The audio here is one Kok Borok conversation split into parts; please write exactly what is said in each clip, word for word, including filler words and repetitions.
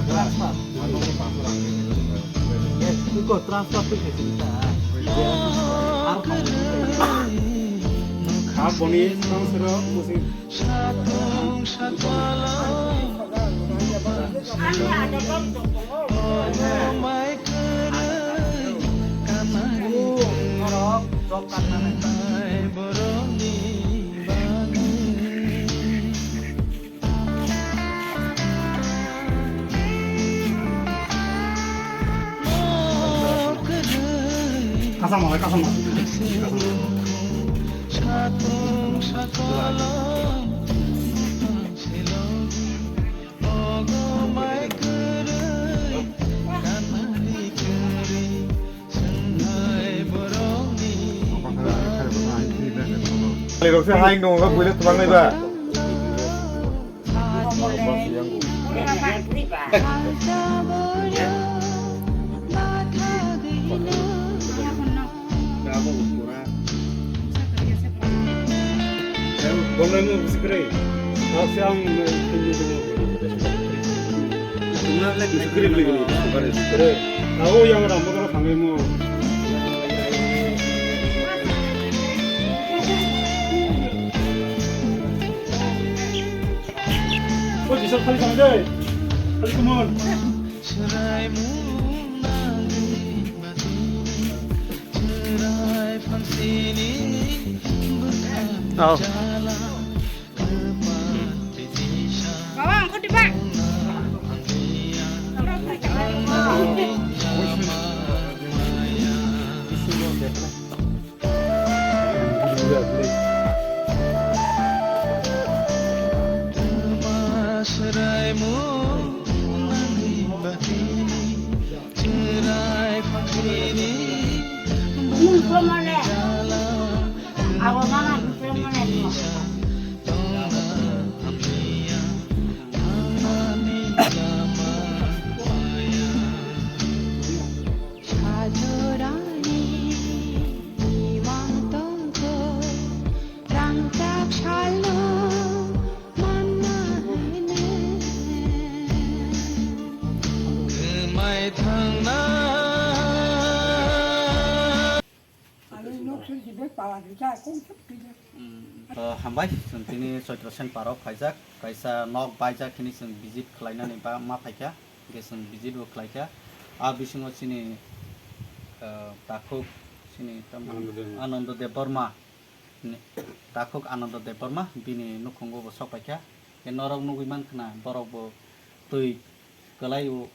Transfer. Yes, iko transfer tu ke cinta. Ar Ar boni transfer musi. Kasam malai, kasam malai. Rok se haing dong, buile twlang nai ba. Bolai mo sikre. Aksi ang sikre beli beli. Sikre. Tahu yang rambut orang sangai mo. Kau bisa kali sama deh. Kali kumon. Oh. Bawa, angkut di bak. Sajorani imang tongkho, rangchak salno manna hene. Khwmai thangna. Ani nok seri jibe pala dita kung thep kida. Hmm. Uh, hambai, chwng tini Chaitra Sen Park o phaijak, kaisa nok baijak hini chwng visit khlainani ba ma phaikha, hwnkhe chwng visit bo khlaikha. A bisingo chini, uh, takhuk chini tamo Anando Debbarma. Anando Debbarma ni, takhuk Anando Debbarma bini nukhungo bo sok paikha. Hwnkhe norok nugwi mankha na borok bo twi kwlai o.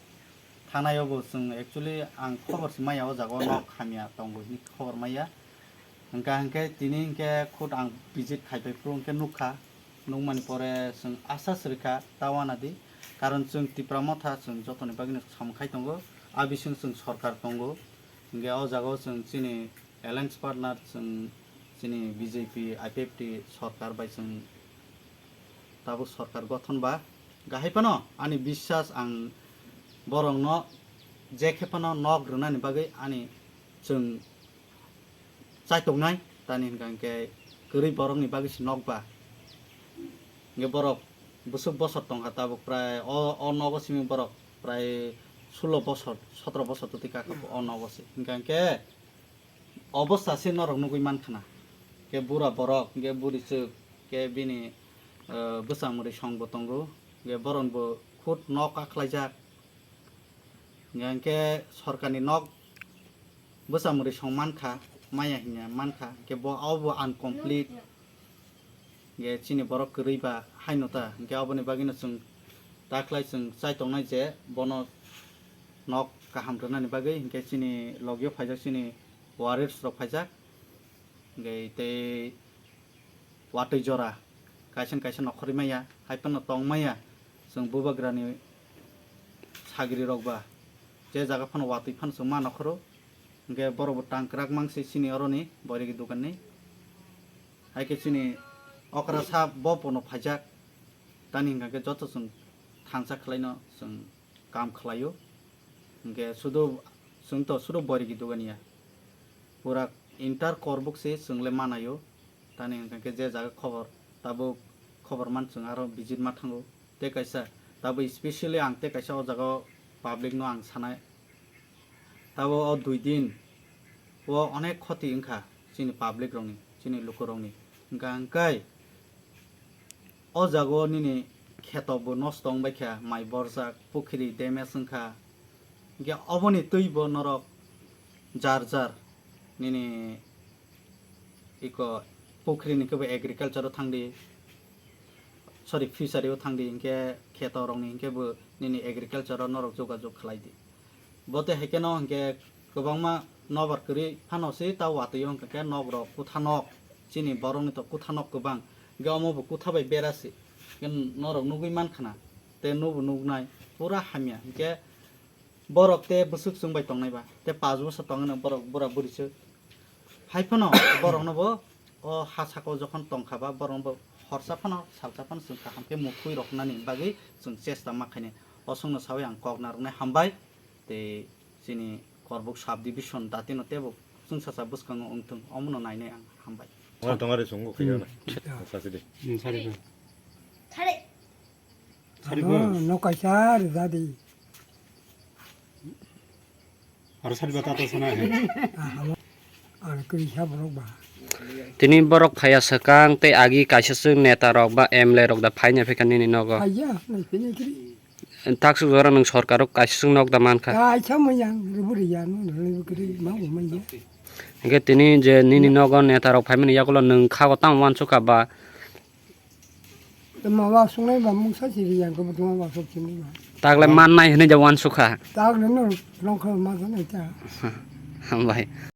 Thanai o bo chwng actually ang khobor se maya o jaga o nok hamya tongo hini khobor maya. Hwnkha hwnkhe tini hwnkhe khud ang visit khai pai phuru hwnkhe nukha. Nukmani pore chwng asa se rwkha ta uanadi. Karon chwng Tipra Motha chwng jotoni bagwino samung khai tongo. A bising chwng sorkar tongo. Hwnkhe o jaga o chwng chini alliance partner chwng chini B J P, I P F T sorkar bai chwng tabuk sorkar gothon ba. Hwnkhe hai phano ani biswas ang borokno je khe phano nok rwnani bagwi ani chwng chaitongnai, tani hwnkha hwnkhe kwrwi borokni bagwi se nok ba. Hwnkhe borok bwswk bosor tongkha tabuk prai o, o nogo simi borok prai sulo bosor, sotro bosor twi kakha o nogo se. Hwnkha hwnkhe obosta se norok nugwi mankha na. Khe bura borok, hwnkhe buri chwk, khe bini, eh, bwsa mwrwi song bo tongo, hwnkhe boron bo khud nok kakhlaijak. Hwnkhe sorkarni nok bwsa mwrwi song mankha, maya hinya mankha, hwnkhe bo, obo uncomplete. Hwnkhe chini borok kwrwi ba haino ta, hwnkhe oboni bagwino chwng taklai chwng chai tongnai je bono nok kaham rwnani bagwi, hwnkhe chini logio phaijak chini warriors rok phaijak, hwnkhe tei watwi jora kaisa kaisa nokhorwi maya, hai phano tong maya chwng bubagrani sagri rok ba, je jaga phano watwi phano chwng ma nokhoro, hwnkhe borok bo tang kwrak mang se chini oroni boirigi dogan ni. Hai khe chini okra sa bo pono phaijak, tani hwnkha khe joto chwng thansa khlaino chwng kam khlaio. Hwnkhe sudu chwng to sudu boirigi dogania. Pura inter korbuk se chwng le manaio. Tani hwnkha khe je jaga khobor tabuk khobor man chwng aro visit ma thango. Tei kaisa Tabo specially ang tei kaisa o jaga o public no ang sanai. Tabo o dui din o onek khoti wngkha chini public rokni, chini lukurokni. Hwnkha hwnkhe o jaga o nini kheto bo nosto wngbaikha, mai borjak, pukhiri damage wngkha. Hwnkhe oboni twi bo norok jar jar nini iko pukhrini kebo agriculture o thangdi, sorry, fishery o thangdi, hwnkhe kheto rokni hwnkhe bo nini agriculture o norok jogajog khlaidi. Bo tei hai kheno hwnkhe kwbangma nobar kwrwi phano se ta watwi o hwnkhe nok rok kutha nok chini borokni to kutha nok kwbang, hwnkhe omo bo kutha bai bera se, hwnkhe norok nugwi mankha na, tei nubo nugnai pura hamya, hwnkhe borok tei bwswk chwng bai tongnai ba, tei paanch bosor tongwi no borok bura buri se. Hai phano borokno bo o ha saka o jokhon tongkha ba, borokno bo horsa phano salsa phano chwng kaham khe mukhwi roknani bagwi chwng chesta ma khainai. O chwngno sawi ang kok narwknai hambai, tei chini Korbuk sub division datino teibo chwngsacha bwskango wngthwng, omono nainai ang hambai. Omo tongari chwngbo khayo na. Sasi di. Hmm, sari ko. Sari ko. No kaisa rwjadi. Aro sari bata to sana he. Ang kwrwi sa borok ba. Tini borok phaiya swkang tei agi kaisa chwng neta rok ba M L A rok da phaina phaikha nini nogo. Phaiya, nai phaiya kiri. Taksuk jora nwng sorkar o kaisa chwng nok da mankha. Kaisa manya, ruburi ya, no, ruburi kiri, ma bo manya. Hingke tini je nini nogo neta rok phaimani yagulo nwng kha o tamo wansukha ba? Tama wa sungnai ba mungsa siri yang ko tama wa sok sini ba. Tagle mannai hwnwi ja wansukha. Tagle no rong kho ma sa nai ta. Hambai.